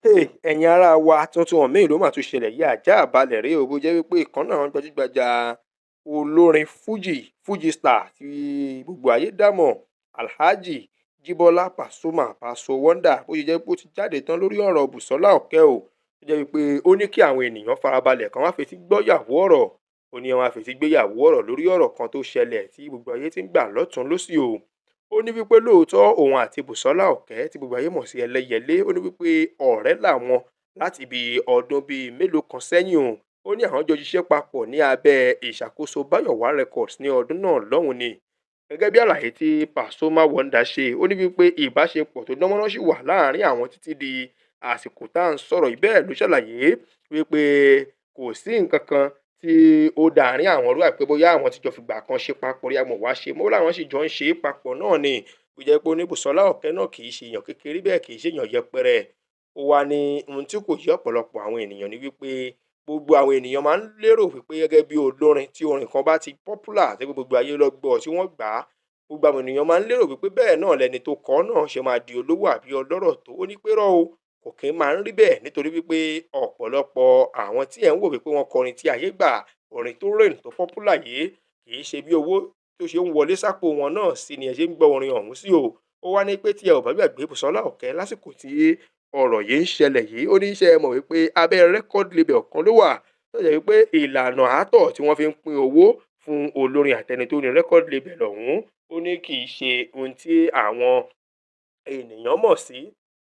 Ẹ̀yin ará wa, tuntun míì ló mà tún ṣẹlẹ̀ yìí. Ajá balẹ̀ rèé o. Bó jẹ́ wípé ìkan náà gbajúgbajà olórin Fuji, Fuji star tí gbogbo ayé dámọ̀, Alhaji Jibola Pasuma, Paso Wonder, bó ṣe jẹ́ pé ó ti jáde tán lórí ọ̀rọ̀ Bùsọ́lá Òkè o, tó jẹ́ wípé ó ní kí àwọn ènìyàn farabalẹ̀ kan wá fetí gbọ́yàwó ọ̀rọ̀. Ó ní wọ́n á fetí gbéyàwó ọ̀rọ̀ lórí ọ̀rọ̀ kan tó ṣẹlẹ̀ tí gbogbo ayé ti ń gbà lọ́tùn lósì o. Ó ní wípé lóòótọ́ òun àti Bùsọ́lá Òkè tí gbogbo ayé mọ̀ sí Ẹlẹ́yẹlé, ó ní wípé ọ̀rẹ́ làwọn láti bí ọdún bíi mélòó kan sẹ́yìn o. Ó ní àwọn jọ ṣiṣẹ́ papọ̀ ní abẹ́ ìṣàkóso Báyọ̀wá Records ní ọdún náà lọ́hùn ni. Gẹ́gẹ́ bí àlàyé tí Pasuma Wonder ṣe, ó ní wípé ìbáṣepọ̀ tó dánmọ́rán ṣì wà láàárín àwọn títí di àsìkò tá à ń sọ̀rọ̀ yìí. Bẹ́ẹ̀ ló ṣàlàyé wípé kò sí nǹkan kan tí ó dàárín àwọn rú, àìpé bóyá àwọn ti jọ fìgbà kan ṣe papọ̀ rí, àmọ́ wá ṣe mọ́ làwọn sì jọ ń ṣe é papọ̀ náà ni. Ó jẹ́ pé ó ní Bùsọ́lá Òkè náà kì í ṣe èèyàn kékeré, bẹ́ẹ̀ kì í ṣe èèyàn yẹpẹrẹ. Ó wá ní ohun tí kò yé ọ̀pọ̀lọpọ̀ àwọn ènìyàn ni wípé gbogbo àwọn ènìyàn máa ń lérò wípé gẹ́gẹ́ bí olórin, tí orin kan bá ti popular tí gbogbo ayé lọ gbọ́ tí wọ́n gbà á, gbogbo àwọn ènìyàn máa ń lérò wípé bẹ́ẹ̀ náà lẹni tó kọ náà ṣe máa di olówó àbí ọlọ́rọ̀ tó. Ó ní pé rọ́ o, kò kí ń máa ń rí bẹ́ẹ̀, nítorí wípé ọ̀pọ̀lọpọ̀ àwọn tí ẹ̀ ń wò wípé wọ́n kọrin tí ayé gbà, orin tó reign tó popular yìí, kì í ṣe bí owó tó ṣe ń wọlé sápò wọn náà sí ni ẹ ṣe ń gbọ́ orin ọ̀hún sí o. Ó wá ní pé tí ẹ ò bá gbàgbé, Bùsọ́lá Òkè lásìkò tí ọ̀rọ̀ yìí ń ṣẹlẹ̀ yìí, ó ní iṣẹ́ mọ̀ wípé abẹ́ record label kan ló wà, tó jẹ́ wípé ìlànà àátọ̀ tí wọ́n fi ń pín owó fún olórin àtẹni tó ní record label ọ̀hún, ó ní kì í ṣe ohun tí àwọn ènìyàn mọ̀ sí.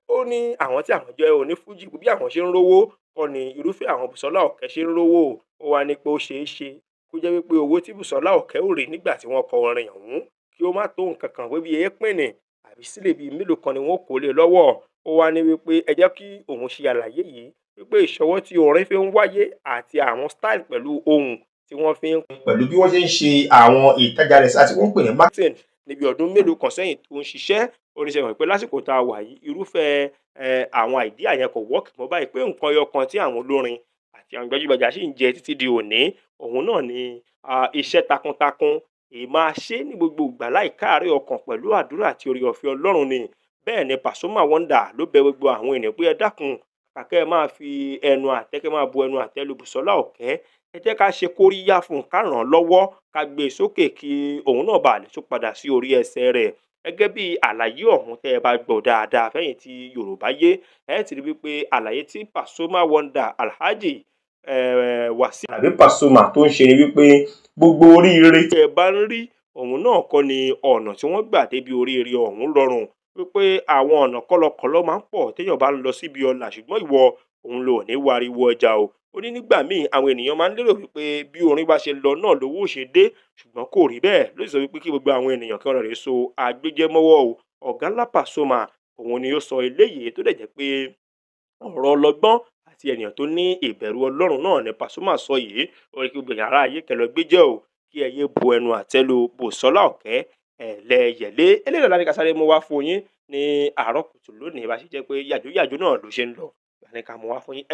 Ó ní àwọn tí àwọn jẹ́ onífújì, bí àwọn ṣe ń rówó kọ́ ni irúfẹ́ àwọn Bùsọ́lá Òkè ṣe ń rówó. Ó wá ní pé ó ṣeé ṣe kó jẹ́ wípé owó tí Bùsọ́lá Òkè ò rí nígbà tí wọ́n kọ orin ọ̀hún kí ó má tó nǹkan kan, pé bí èépìnì àbí sílè bíi mélòó kan ni wọ́n kó lé lọ́wọ́. Ó wá ní wípé ẹ jẹ́ kí òun ṣe àlàyé yìí wípé ìṣọwọ́ tí orin fi ń wáyé àti àwọn style pẹ̀lú ohùn tí wọ́n fi ń pẹ̀lú bí wọ́n ṣe ń ṣe àwọn ìtajà rẹ̀ sí àti wọ́n ń pè ní marketing níbi ọdún mélòó kan sẹ́yìn tó ń ṣiṣẹ́. Oníṣẹ́ mọ̀ pé lásìkò tá a wà yìí, irúfẹ́ àwọn idea yẹn kò work mọ́ báyìí, pé nǹkan ẹyọ kan tí àwọn olórin àti àwọn gbajúgbajà sì ń jẹ títí di òní, òun náà ni iṣẹ́ takuntakun, èè máa ṣe ní gbogbo ìgbà láì káàárẹ̀ ọkàn pẹ̀lú àdúrà àti oore ọ̀fẹ́ Ọlọ́run ni. Bẹ́ẹ̀ ni Pasuma Wonder ló bẹ gbogbo àwọn ènìyàn pé ẹ dákun, kàkẹ́ ẹ máa fi ẹnu àtẹ́, kẹ́ máa bu ẹnu àtẹ́ lu Bùsọ́lá Òkè, ẹ jẹ́ ká ṣe kóríyá fún un, ká ràn án lọ́wọ́, ká gbé e sókè kí òun náà bàa lè tún padà sí orí ẹsẹ̀ rẹ̀. Gẹ́gẹ́ bí àlàyé ọ̀hún, tẹ́ ẹ bá gbọ́ dáadáa, fẹ́yìn tí Yorùbá yé, ẹ ti rí wípé àlàyé tí Pasuma Wonder, Alhaji Wasiu Alabi Pasuma tó ń ṣe ni wípé gbogbo oríire tí ẹ bá ń rí, òun náà kọ́ ni ọ̀nà tí wọ́n gbà débi oríire ọ̀hún rọrùn, wípé àwọn ọ̀nà kọ́lọkọ̀lọ máa ń pọ̀ téèyàn bá ń lọ síbi ọlà, ṣùgbọ́n ìwọ òun lò ní wariwo ọjà o. Ó ní nígbà míì àwọn ènìyàn máa ń lérò wípé bí orin bá ṣe lọ náà lówó ṣe dé, ṣùgbọ́n kò rí bẹ́ẹ̀. Ló sì sọ wípé kí gbogbo àwọn ènìyàn kí wọ́n lọ rè so agbéjẹ́mọ́wọ́ o. Ọ̀gá ńlá Pasuma òun ni ó sọ eléyìí, tó dẹ̀ jẹ́ pé ọ̀rọ̀ ọlọ́gbọ́n àti ènìyàn tó ní ìbẹ̀rù Ọlọ́run náà ni Pasuma sọ yìí. Ó ní kí gbogbo ará ayé kẹ́ lọ gbéjẹ́ o, kí ẹ yé bu ẹnu àtẹ́ lu Bùsọ́lá Òkè Ẹlẹ́yẹlé. Eléyìí náà ní ká sáré mú wá fún yín ní àárọ̀ kùtù lónìí, bá ṣe jẹ́ pé yàjóyàjó náà ló ṣe ń lọ ní ká mú wá fún yín.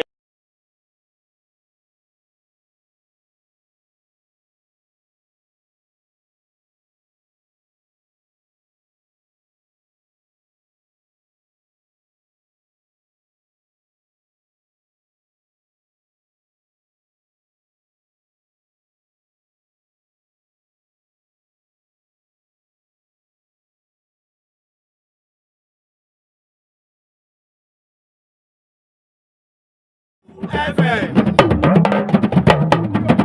FM.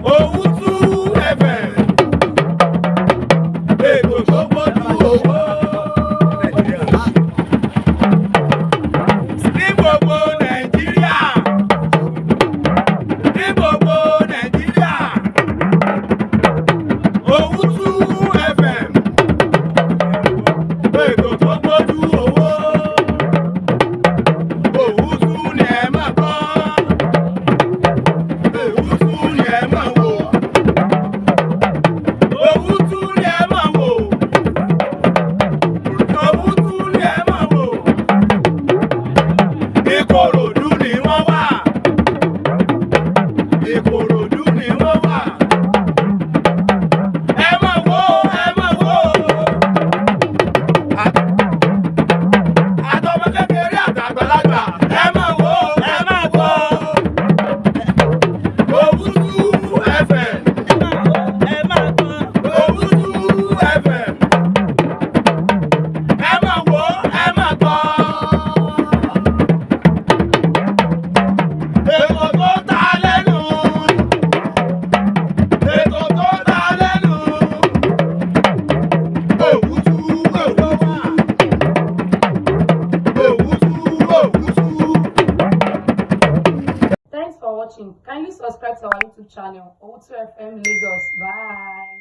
Owutu FM. Ètò tó bójú owó. Ní gbogbo Nàìjíríà. Ní gbogbo Nàìjíríà. Owutu FM. Ètò tó bójú owó. Owutu ni ẹ máa gbọ́. subscribe to our YouTube channel, Owutu FM Lagos. Bye.